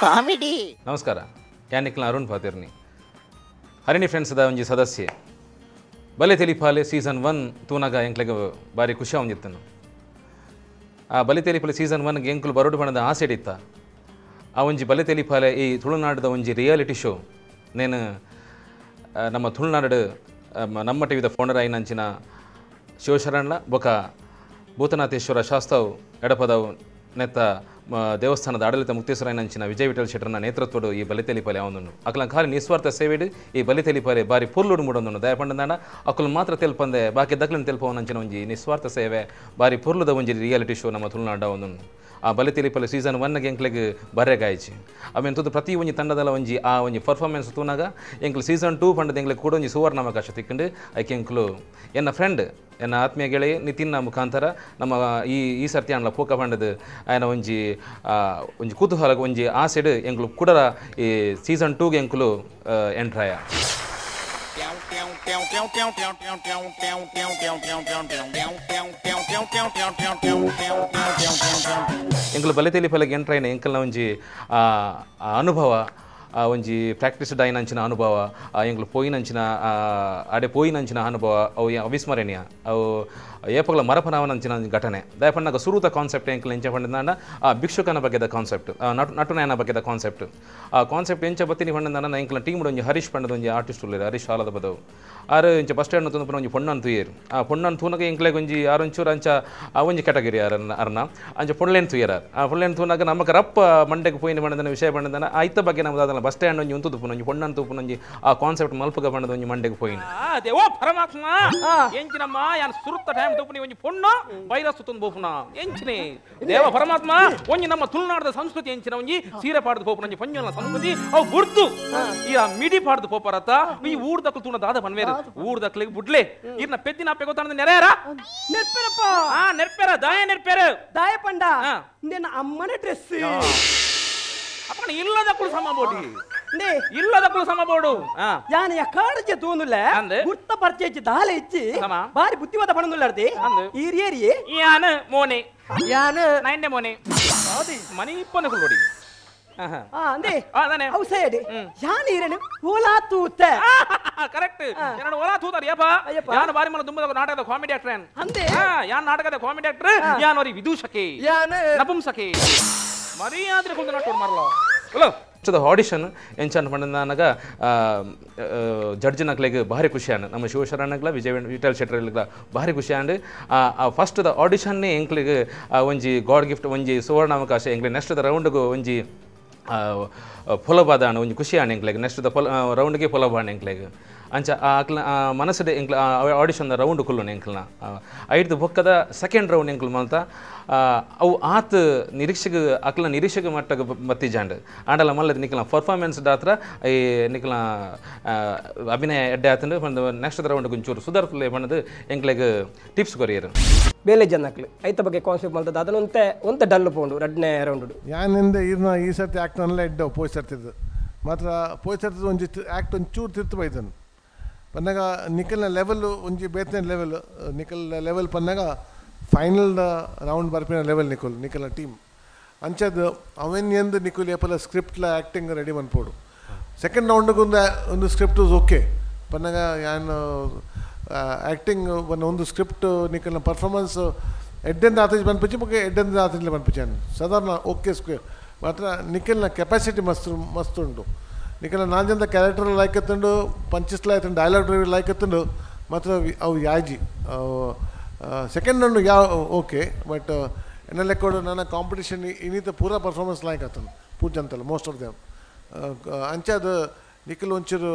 Comedy. ನಮಸ್ಕಾರ, ಯಾನಿಕ್ಲ ಅರುಣ್ ಪಾತಿರ್ನಿ, ಹರಿಣಿ ಫ್ರೆಂಡ್ಸ್ದ ಒಂಜಿ ಸದಸ್ಯೆ. ಬಲೆ ತೆಲಿಪಾಲೆ ಸೀಸನ್ 1 ತೂನಾಗ ಎಂಕ್ಲೆಗ್ ಬಾರಿ ಖುಷಿ ಆವಂದಿತ್ತನು. ಆ ಬಲೆ ತೆಲಿಪಾಲೆ ಸೀಸನ್ 1ಗೆ ಎಂಕುಲು ಬರೋಡು ಬಣ್ಣದ ಆಸೆ ಇತ್ತ. ಆ ಒಂಜಿ ಬಲೆ ತೆಲಿಪಾಲೆ ಈ ತುಳುನಾಡದ ಒಂಜಿ ರಿಯಾಲಿಟಿ ಶೋ. ನೇನು ನಮ್ಮ ತುಳುನಾಡು ನಮ್ಮ ಟಿವಿದ ಫೌಂಡರ್ ಆಯಿನಂಚಿನ ಶಿವಶರಣ್ಣ ಬೊಕ ಭೂತನಾಥೇಶ್ವರ ಶಾಸ್ತಾವ್ ಎಡಪದವು ನೆತ್ತ ದೇವಸ್ಥಾನದ ಆಡಳಿತ ಮುಕ್ತೇಶ್ವರನಂಚಿನ ವಿಜಯ ವಿಠಲ್ ಶೆಟ್ಟರ್ನ ನೇತೃತ್ವಡು ಈ ಬಲೆ ತೆಲಿಪಾಲೆ ಅವನು ಅಕಲ ಖಾಲಿ ನಿಸ್ವಾರ್ಥ ಸೇವೆಡು ಈ ಬಲೆ ತೆಲಿಪಾಲೆ ಬಾರಿ ಪುರ್ಲುಡು ಮೂಡೊಂದನು ದಯಪಂಡದಾಣ ಅಕುಲು ಮಾತ್ರ ತೆಲ್ಪಂದೆ ಬಾಕಿ ದಕ್ಲಿನ ತೆಲ್ಪವನಂಚಿನ ಒಂಜಿ ನಿಸ್ವಾರ್ಥ ಸೇವೆ ಬಾರಿ ಪುರ್ಲುದ ಒಂಜಿ ರಿಯಾಲಿಟಿ ಶೋ ನಮ್ಮ ತುಳುನಾಡ ಒಂದನು. ಆ ಬಲೆ ತೆಲಿಪಾಲೆ ಸೀಸನ್ 1ಗೆ ಎಂಕ್ಲೆಗ್ ಬರೆಗಾಯ್ಚಿ ಅವೆನ್ ತೂದು ಪ್ರತಿ ಒಂಜಿ ತಂಡದಲ್ಲ ಒಂಜಿ ಆ ಒಂಜಿ ಪರ್ಫಾರ್ಮೆನ್ಸ್ ತೂನಾಗ ಎಂಕ್ಲು ಸೀಸನ್ 2 ಪಂಡದ ಎಂಕ್ಲೆಗ್ ಕೂಡ ಒಂಜಿ ಸುವರ್ಣಾವಕಾಶ ತಿಕ್ಕಂಡು. ಐಕೆ ಎಂಕ್ಲು ಎನ್ನ ಫ್ರೆಂಡ್ ಎನ್ನ ಆತ್ಮೀಯ ಗೆಳೆಯ ನಿತಿನ್ನ ಮುಖಾಂತರ ನಮ್ಮ ಈ ಈ ಸರ್ತಿ ಅಣ್ಣ ಪೋಕ ಪಂಡದು ಆಯನ ಒಂಜಿ ಒಂಜಿ ಕುತೂಹಲ ಒಂಜಿ ಆಸೆಡ್ ಎಂಕ್ಲು ಕೂಡ ಈ ಸೀಸನ್ 2ಗೆ ಎಂಕ್ಲು ಎಂಟ್ರಾಯ. ಎಂಕ್ಲು ಬಲೆ ತೆಲಿಪಾಲೆಗೆ ಎಂಟ್ರಾಯಿನ ಎಂಕಲ್ನ ಒಂಜಿ ಅನುಭವ, ಒಂಜಿ ಪ್ರಾಕ್ಟೀಸ್ ಡೈನಂಚಿನ ಅನುಭವ, ಎಂಕ್ಲು ಪೋಯಿನಂಚಿನ ಅಡೆ ಪೋಯಿನಂಚಿನ ಅನುಭವ ಅವು ಅವಿಸ್ಮರಣೀಯ, ಅವು ಏಪಗಲ ಮರಪನವನಂಚಿನ ಘಟನೆ. ದಯಪಣ್ಣಾಗ ಸುರೂತ ಕಾನ್ಸೆಪ್ಟ್ ಎಂಕ್ಲು ಎಂಚ ಪಂಡದಾಂಡ ಆ ಭಿಕ್ಷುಕನ ಬಗ್ಗೆದ ಕಾನ್ಸೆಪ್ಟ್, ನಟುನಾಯನ ಬಗ್ಗೆದ ಕಾನ್ಸೆಪ್ಟ್. ಆ ಕಾನ್ಸೆಪ್ಟ್ ಎಂಚ ಬತ್ತಿನಿ ಪಂಡದಾಂಡ ಎಂಕ್ಲ ಟೀಮ್ ಒಂಜಿ ಹರೀಶ್ ಪಂಡದ ಒಂಜಿ ಆರ್ಟಿಸ್ಟ್ ಉಲ್ಲೇರು, ಹರೀಶ್ ಆಲದ ಬದವು ಆರು ಇಂಚ ಬಸ್ ಸ್ಟ್ಯಾಂಡ್ ತೂನ ಒಂಜಿ ಪೊಣ್ಣನ್ ತೂಯೇರು. ಆ ಪೊಣ್ಣನ್ ತೂನಾಗ ಎಂಕ್ಲೆಗ್ ಒಂಜಿ ಆರೊಂಚೂರು ಅಂಚ ಆ ಒಂಜಿ ಕ್ಯಾಟಗರಿ ಅರನ್ನ ಅರ್ನ ಅಂಚ ಪೊಳ್ಳೆನ್ ತೂಯರ. ಆ ಪೊಳ್ಳೆನ್ ತೂನಾಗ ನಮಕ ರಪ್ಪ ಮಂಡೆಗೆ ಪೋಯಿನ ಪಂಡದನ ವಿಷಯ ಪಂಡದನ ಐತ ಬಗ್ಗೆ ನಮ್ಮದಾದಲ್ಲ ಬಸ್ ಸ್ಟ್ಯಾಂಡ್ ಒಂಜಿ ಉಂತುದು ಪುನ ಒಂಜಿ ಪೊಣ್ಣನ್ ತೂಪುನ ಒಂಜಿ ಆ ಕಾನ್ಸೆಪ್ಟ್ ಮಲ್ಪಗ ಪಂಡದ ಒಂಜಿ ಮಂಡೆಗೆ ಪೋಯಿನ. ಓ ಪರಮಾತ್ಮ ಎಂಚಿನಮ್ಮ ಯಾನ್ ಸುರುತ್ತ ಟೈಮ್ ತೂಪುನಿ ಒಂಜಿ ಪೊಣ್ಣು ವೈರಸ್ ತುತ್ತೊಂದು ಪೋಪುನ ಎಂಚಿನಿ ದೇವ ಪರಮಾತ್ಮ. ಒಂಜಿ ನಮ್ಮ ತುಳುನಾಡದ ಸಂಸ್ಕೃತಿ ಎಂಚಿನ ಒಂಜಿ ಸೀರೆ ಪಾಡ್ದು ಪೋಪುನ ಒಂಜಿ ಪಂಜನ ಸಂಸ್ಕೃತಿ ಅವು ಗುರ್ತು ಈ ಮಿಡಿ ಪಾಡ್ದು ಪೋಪರತ್ತ ಈ ಊರ್ದಕ್ಲು ತೂನ ದಾದ ಪನ್ವೇರು ಊರ್ದಕ್ಲಿಗೆ ಬುಡ್ಲೆ ಇರ್ನ ಪೆದ್ದಿನ ಅಪ್ಪೆ ಗೊತ್ತಾನದ ನೆರೆಯರ ನೆರ್ಪೆರಪ್ಪ. ಆ ನೆರ್ಪೆರ ದಾಯ ನೆರ್ಪೆರ ದಾಯ ಪಂಡ ನಿನ್ನ ಅಮ್ಮನ ಡ್ರೆಸ್ ಅಪ್ಪನ ಇಲ್ಲದಕ್ಕೂ ಸಮ ಬೋಡಿ ಇಲ್ಲದಕ್ಕೂ ಸಮ ಬೋಡು. ಯಾನ ಯಕಾಡಜೆ ತೂನುಲ್ಲ ಗುರ್ತ ಪರಿಚಯ ದಾಲೆ ಇಚ್ಚಿ ಬಾರಿ ಬುದ್ಧಿವಾದ ಪಣನುಲ್ಲಾರ್ದಿ ಈರಿಯೇರಿಯೇ ಯಾನ ಮೋನೆ ಯಾನ ನೈಂಡೆ ಮೋನೆ ಮನಿ ಇಪ್ಪನ ಕುಲ್ಬೋಡಿ. ಕರೆಕ್ಟ್ என்னோட ಓಲಾ ತೂತಾರ ಯಪ್ಪ. ಯಾನ ಬಾರಿ ಮನ ದುಂಬದ ನಾಟಕದ ಕಾಮಿಡಿ ಆಕ್ಟರ್ ಅಂದೆ. ಯಾನ್ ನಾಟಕದ ಕಾಮಿಡಿ ಆಕ್ಟರ್ ಯಾನ್ ಅವರಿ ವಿದೂಷಕೆ ಯಾನ ನಪುಂಸಕೆ ಮರ್ಯಾದ್ರೆ ಕುಲ್ದ ನಾಟಕ ಮಾರಲ. ಹಲೋ ಆಡಿಷನ್ ಎಂಚನ್ ಪಂಡನಾಗ ಜಡ್ಜ್ ನಕ್ಲೆಗ್ ಭಾರಿ ಖುಷಿ ಆಂಡ್ ನಮ್ಮ ಶಿವಶರಣಗ್ಲ ವಿಜಯ ವಿಠಲ್ ಶೆಟ್ಟರ್ಗ್ಲ ಭಾರಿ ಖುಷಿ ಆಂಡ್. ಆ ಫಸ್ಟ್ the ಆಡಿಷನ್ನೇ ಎಂಕ್ಲೆಗ್ ಒಂಜಿ ಗಾಡ್ ಗಿಫ್ಟ್ ಒಂಜಿ ಸುವರ್ಣಾವಕಾಶ ಎಂಕ್ಲೆ ನೆಕ್ಸ್ಟ್ the ರೌಂಡ್ಗ್ ಒಂಜಿ ಫಲವಾದ ಒಂಜಿ ಖುಷಿ ಆಂಡ್ ಎಂಕ್ಲೆಗ್ ನೆಕ್ಸ್ಟ್ the ಫಲ ರೌಂಡ್ಗೆ ಫಲವಾಣ ಎಂಕ್ಲೆಗ್ ಅಂಚ ಆ ಅಕ್ಲ ಮನಸ್ಸು ಎಂಕ್ಲ ಆಡಿಷನ್ the round ಕುಲ್ಲುನ ಎಂಕ್ಲನ ಐದು ಬೊಕ್ಕದ ಸೆಕೆಂಡ್ ರೌಂಡ್ ಎಂಕ್ಲು ಮಲ್ತ ಅವು ಆತ್ ನಿರೀಕ್ಷೆಗೆ ಅಕ್ಲ ನಿರೀಕ್ಷೆಗೆ ಮಟ್ಟಗೆ ಬತ್ತಿಜಾಂಡ್ ಆಂಡಲ ಮಲ್ಲದ ನಿಕ್ಲ ಪರ್ಫಾರ್ಮೆನ್ಸ್ ದಾತ್ರ ಈ ನಿಕ್ಲ ಅಭಿನಯ ಎಡ್ಡೆ ಆತಂಡು ಒಂದು ನೆಕ್ಸ್ಟ್ ರೌಂಡ್ ಒಂಚೂರು ಸುಧಾರ್ಪುಲೆ ಪಂಡದು ಎಂಕ್ಲೆಗ್ ಟಿಪ್ಸ್ ಕೊರಿಯರು ಬೇಲೆ ಜನಕ್ಲು ಐತ ಬಗ್ಗೆ ಕಾನ್ಸೆಪ್ಟ್ ಮಲ್ತದ ಅದನ್ನ ಒಂತೆ ಒಂತೆ ಡಲ್ ಪೋಂಡು ರಡ್ನೇ ರೌಂಡ್. ಯಾನಿಂದ ಇರ್ನ ಈ ಸರ್ತಿ ಆ್ಯಕ್ಟ್ ನಲ್ಲ ಎಡ್ಡ ಪೋಯ್ ಸರ್ತಿದ್ದು ಮಾತ್ರ ಪೋಯ್ ಸರ್ತಿದ್ದು ಒಂಜಿ ಆ್ಯಕ್ಟ್ ಒಂಚೂರು ತಿರ್ತು ಬೈದನು ಪನ್ನಾಗ ನಿಖಲ್ನ ಲೆವೆಲ್ ಒಂಜಿ ಬೇತನೆ level Nikhil level Pannaga final round ಬರ್ಪಿನ ಲೆವೆಲ್ ನಿಖಲ್ ನಿಖಲ್ನ ಟೀಮ್ ಅಂಚದು ಅವೆನ್ ಎಂದು ನಿಖಲ್ ಏಪಲ ಸ್ಕ್ರಿಪ್ಟ್ಲ ಆ್ಯಕ್ಟಿಂಗ್ ರೆಡಿ ಮನ್ಪೋಡು. ಸೆಕೆಂಡ್ ರೌಂಡ್ಗೆ ಒಂದು ಒಂದು ಸ್ಕ್ರಿಪ್ಟ್ ಓಕೆ ಪನ್ನಾಗ ಯಾನ್ ಆ್ಯಕ್ಟಿಂಗ್ ಒಂದು ಸ್ಕ್ರಿಪ್ಟ್ ನಿಖಲ್ನ ಪರ್ಫಾರ್ಮೆನ್ಸ್ ಎಡ್ಡೆಂದ ಆತಜ್ ಬನ್ಪಿಚ್ಚಿ ಬೊಕ್ಕ ಎಡ್ಡೆಂದ ಆತಜ್ಲ ಬನ್ಪಿಚ್ಚಿ ಸಾಧಾರಣ ಓಕೆ ಸ್ಕ್ವೆ ಮಾತ್ರ ನಿಖಲ್ನ ಕೆಪಾಸಿಟಿ ಮಸ್ತ್ ಮಸ್ತ್ ಉಂಟು. ನಿಖಲ್ನ ನಾಲ್ ಜನದ ಕ್ಯಾರೆಕ್ಟರ್ ಲೈಕ್ ಎತ್ತುಂಡು punches like dialogue drive like ಎತ್ತುಂಡು ಮಾತ್ರ ಅವು ಯಾಜಿ ಸೆಕೆಂಡ್ ರೌಂಡ್ ಯಾವ ಓಕೆ ಬಟ್ ಎನ್ನ ಲೆಕ್ಕೋಡು ನನ್ನ ಕಾಂಪಿಟೇಷನ್ ಇನ್ನಿತ ಪೂರಾ ಪರ್ಫಾರ್ಮೆನ್ಸ್ ಲೈಕ್ ಆತನು ಪೂಜಂತಲ್ಲ ಮೋಸ್ಟ್ ಆಫ್ ದೆಮ್ ಅಂಚಾದ ನಿಖಲ್ ಒಂಚೂರು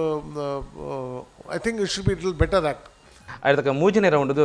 I think it should be it better act. ಆಯ್ತಕ್ಕ ಮೂಜನೇ ರೌಂಡ್ದು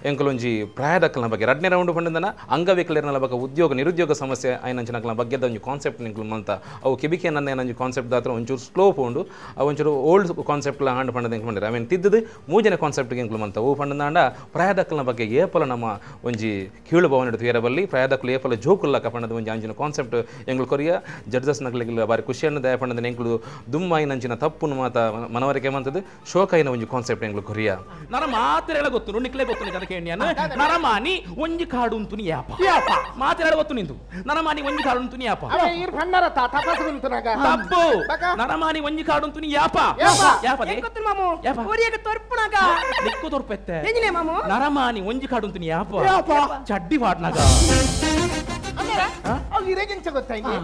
ಎಂಕಲೊಂಜಿ ಪ್ರಾಯದಕ್ಕಲ್ನ ಬಗ್ಗೆ ರಡ್ನೇ ರೌಂಡ್ ಪಂಡದನ ಅಂಗವಿಕಲರನ ಬಗ್ಗೆ ಉದ್ಯೋಗ ನಿರುದ್ಯೋಗ ಸಮಸ್ಯೆ ಐನಂಚಿನಕಲ್ನ ಬಗ್ಗೆದ ಒಂಜಿ ಕಾನ್ಸೆಪ್ಟ್ ನಿಂಕುಲು ಮಂತ ಅವು ಕೆಬಿಕೆ ನನ್ನ ಏನಂಜಿ ಕಾನ್ಸೆಪ್ಟ್ ದಾತ್ರ ಒಂಚೂರು ಸ್ಲೋ ಪೋಂಡು ಅವು ಒಂಚೂರು ಓಲ್ಡ್ ಕಾನ್ಸೆಪ್ಟ್ಲ ಹಾಂಡ್ ಪಂಡದ ಎಂಕುಲು ಮಂಡಿರ ಆಮೇಲೆ ತಿದ್ದದು ಮೂಜನೇ ಕಾನ್ಸೆಪ್ಟ್ಗೆ ಎಂಕುಲು ಮಂತ ಅವು ಪಂಡದಾಂಡ ಪ್ರಾಯದಕ್ಕಲ್ನ ಬಗ್ಗೆ ಏಪಲ ನಮ್ಮ ಒಂಜಿ ಕೀಳು ಭವನ ತುಯರಬಲ್ಲಿ ಪ್ರಾಯದಕ್ಕಲು ಏಪಲ ಜೋಕುಲ್ಲಕ ಪಂಡದ ಒಂಜಿ ಅಂಚಿನ ಕಾನ್ಸೆಪ್ಟ್ ಎಂಕುಲು ಕೊರಿಯ ಜಡ್ಜಸ್ ನಕಲಿಗೆ ಬಾರಿ ಖುಷಿಯನ್ನು ದಯ ಪಂಡದ ಎಂಕುಲು ದುಮ್ಮಾಯಿನಂಚಿನ ತಪ್ಪುನು ಮಾತ ಮನವರಿಕೆ ಮಂತದ್ದು ಶೋಕಾಯಿನ ಒಂಜಿ ಕಾನ್ಸೆಪ್ಟ್ ಎಂಕುಲು ಕೊರಿಯ. ನರ ಮಾತ್ರೆಗಳ ಗೊತ್ತು ನಿಕ್ಲೆ ಗೊತ್ತು ಅದಕ್ಕೆ ನರಮಾನಿ ಒಂಜಿ ಕಾಡು ಉಂಟು ಯಾಪ ಮಾತ್ರೆಗಳ ಗೊತ್ತು ನಿಂದು ನರಮಾನಿ ಒಂಜಿ ಕಾಡು ಉಂಟು ಯಾಪ ತಪ್ಪು ನರಮಾನಿ ಒಂಜಿ ಕಾಡು ಉಂಟು ಯಾಪ ನಿಕ್ಕು ತೋರ್ಪೆತ್ತೆ ನರಮಾನಿ ಒಂಜಿ ಕಾಡು ಉಂಟು ಯಾಪ ಚಡ್ಡಿ ವಾಡ್ನಾಗ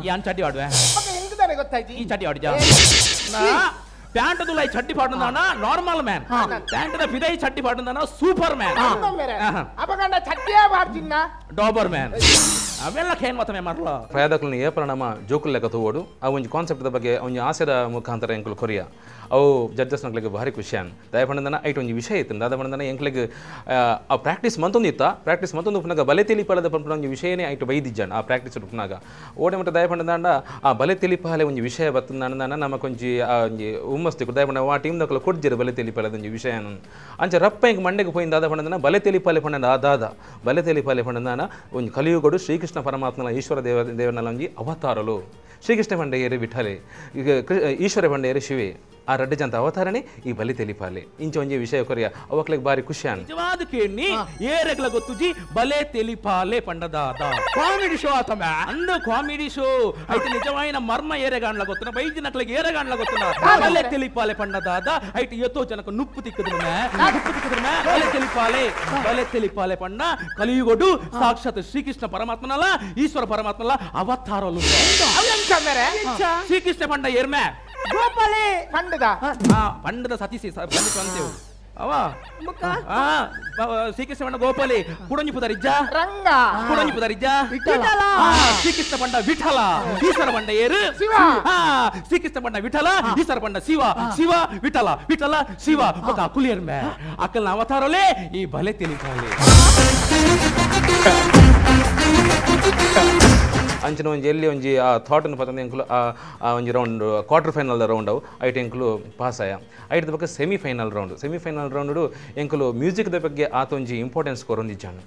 ಯಾನ್ ಚಡ್ಡಿ ವಾಡುವೆ ಈ ಚಡ್ಡಿ ವಾಡಿಜಾ ಪ್ಯಾಂಟ್ ದುಲೈ ಚಡ್ಡಿ ಪಾಡುಂದಾನ ನಾರ್ಮಲ್ ಮ್ಯಾನ್ ಪ್ಯಾಂಟ್ the ಫಿದೈ ಚಡ್ಡಿ ಪಾಡುಂದಾನ ಸೂಪರ್ ಮ್ಯಾನ್ ಅಪಗಂಡ ಚಡ್ಡಿಯೇ ಪಾಡ್ತಿನ್ನ ಡಾಬರ್ ಮ್ಯಾನ್ ಅವೆಲ್ಲ ಖೇನ್ ಮತಮೆ ಮಾಡಲ ಪ್ರಯಾದಕಲ್ನ ಏಪರ ನಮ್ಮ ಜೋಕುಲ್ ಲೆಕ್ಕ ತೋಡು ಆ ಒಂಜಿ ಕಾನ್ಸೆಪ್ಟ್ the ಬಗ್ಗೆ ಒಂಜಿ ಆಸೆದ ಮುಖಾಂತರ ಎಂಕುಲು ಕೊರಿಯ ಅವು ಜಡ್ಜಸ್ ನಕ್ಲೆಗ್ ಭಾರಿ ಖುಷಿಯಾನ್ ದಯಪಂಡನ ಐಟ್ ಒಂಜಿ ವಿಷಯ ಇತ್ತು ದಾದ ಎಂಕ್ಲೆಗ್ ಆ ಪ್ರಾಕ್ಟೀಸ್ ಮಂತೊಂದಿತ್ತ ಪ್ರಾಕ್ಟೀಸ್ ಮಂತೊಂದು ಉಪ್ಪುನಾಗ ಬಲೆ ತಿಳಿಪಾಲದ ಪನ್ಪುನ ಒಂಜಿ ವಿಷಯನೇ ಐಟ್ ಬೈದಿಜ್ಜಾನ್ ಆ ಪ್ರಾಕ್ಟೀಸ್ ಉಪ್ಪುನಾಗ ಓಡೆ ಮಟ್ಟ ದಯಪಂಡದಾಂಡ ಆ ಬಲೆ ತಿಳಿಪಾಲೆ ಒಂಜಿ ವಿಷಯ ಬತ್ತಂದಾಂಡ ನಮಕೊಂಜಿ ಆ ಒಂಜಿ ಹುಮ್ಮಸ್ತಿ ದಯಪಂಡ ಆ ಟೀಮ್ ದಕ್ಕಲ ಕೊಡ್ಜೆರ್ ಬಲೆ ತಿಳಿಪಾಲದ ಒಂಜಿ ವಿಷಯ ಅಂಚ ರಪ್ಪ ಎಂಕ್ ಮಂಡೆಗೆ ಪೋಯಿನ ದಾದ ಪಂಡನ ಬಲೆ ತಿಳಿಪಾಲೆ ಪಂಡ ಆ ದಾದ ಬಲೆ ತಿಳಿಪಾಲೆ ಪಂಡನ ಒಂಜಿ ಕಲಿಯುಗಡು ಶ್ರೀಕೃಷ್ಣ ಪರಮಾತ್ಮನ ಈಶ್ವರ ದೇವನ ಒಂಜಿ ಅವತಾರಲು ಶ್ರೀಕೃಷ್ಣ ಪಂಡೆಯರು ವಿಠಲೆ ಈಶ್ವರ ಪಂಡೆಯರು ಶಿವೆ ಆ ರಡ್ಡು ಜಂತ ಅವತಾರನೇ ಈ ಬಲಿ ತಿಳಿಪಾಲೆ ಇಂಚ ಒಂಜಿ ವಿಷಯ ಕೊರಿಯ ಅವಕ್ಲೆಗ್ ಬಾರಿ ಖುಷಿಯಾನ್ ನಿಜವಾದ ಕೇಳಿ ಏರೆಗ್ಲ ಗೊತ್ತುಜಿ ಬಲೆ ತಿಳಿಪಾಲೆ ಪಂಡದಾದ ಕಾಮಿಡಿ ಶೋ ಆತಮ ಅಂದ ಕಾಮಿಡಿ ಶೋ ಐತೆ ನಿಜವಾಯಿನ ಮರ್ಮ ಏರೆಗಾಣ್ಲ ಗೊತ್ತುನ ಬೈಜಿನಕ್ಲೆಗ್ ಏರೆಗಾಣ್ಲ ಗೊತ್ತುನ ಬಲೆ ತಿಳಿಪಾಲೆ ಪಂಡದಾದ ಐತೆ ಎತ್ತೋ ಜನಕ ನುಪ್ಪು ತಿಕ್ಕದ್ರಮೆ ನುಪ್ಪು ತಿಕ್ಕದ್ರಮೆ ಬಲೆ ತಿಳಿಪಾಲೆ ಬಲೆ ತಿಳಿಪಾಲೆ ಪಂಡ ಕಲಿಯುಗೊಡು ಸಾಕ್ಷಾತ್ ಶ್ರೀಕೃಷ್ಣ ಪರಮಾತ್ಮನಲ್ಲ ಈಶ್ವರ ಪರಮಾತ್ಮನಲ್ಲ ಅವತಾರಲು ಶ್ರೀಕೃಷ್ಣ ಪಂಡ ಏರ್ಮೆ ಗೋಪಾಲೆ ಪಂಡದ ಪಂಡದ ಸತೀಸಿ ಪಂಡಿತ ಅವ ಶ್ರೀಕೃಷ್ಣ ಪಂಡ ಗೋಪಾಲೆ ಕುಡಂಜಿ ಪುದರಿಜ್ಜ ರಂಗ ಕುಡಂಜಿ ಪುದರಿಜ್ಜ ವಿಠಲ ಶ್ರೀಕೃಷ್ಣ ಪಂಡ ವಿಠಲ ಈಶ್ವರ ಪಂಡ ಏರು ಶಿವ ಶ್ರೀಕೃಷ್ಣ ಪಂಡ ವಿಠಲ ಈಶ್ವರ ಪಂಡ ಶಿವ ಶಿವ ವಿಠಲ ವಿಠಲ ಶಿವ ఒక ಅಕುಲಿಯರ್ಮೆ ಅಕ್ಕಲ್ನ ಅವತಾರಲೇ ಈ ಬಲೆ ತಿಳಿಪಾಲೆ ಅಂಚಿನ ಒಂಜಿ ಎಲ್ಲಿ ಒಂಜಿ ಆ ಥಾಟನ್ನು ಪತ್ತಂದು ಎಂಕುಲು ಆ ಒಂಜಿ ರೌಂಡ್ ಕ್ವಾರ್ಟರ್ ಫೈನಲ್ದ ರೌಂಡ್ ಅವು ಐಟ್ ಎಂಕುಲು ಪಾಸ್ ಆಯ ಐಟ್ದ ಬಗ್ಗೆ ಸೆಮಿಫೈನಲ್ ರೌಂಡ್ ಸೆಮಿಫೈನಲ್ ರೌಂಡು ಎಂಕುಲು ಮ್ಯೂಸಿಕ್ದ ಬಗ್ಗೆ ಆತ ಒಂಜಿ ಇಂಪಾರ್ಟೆನ್ಸ್ ಕೊರೊಂದಿಜ್ಜಾನು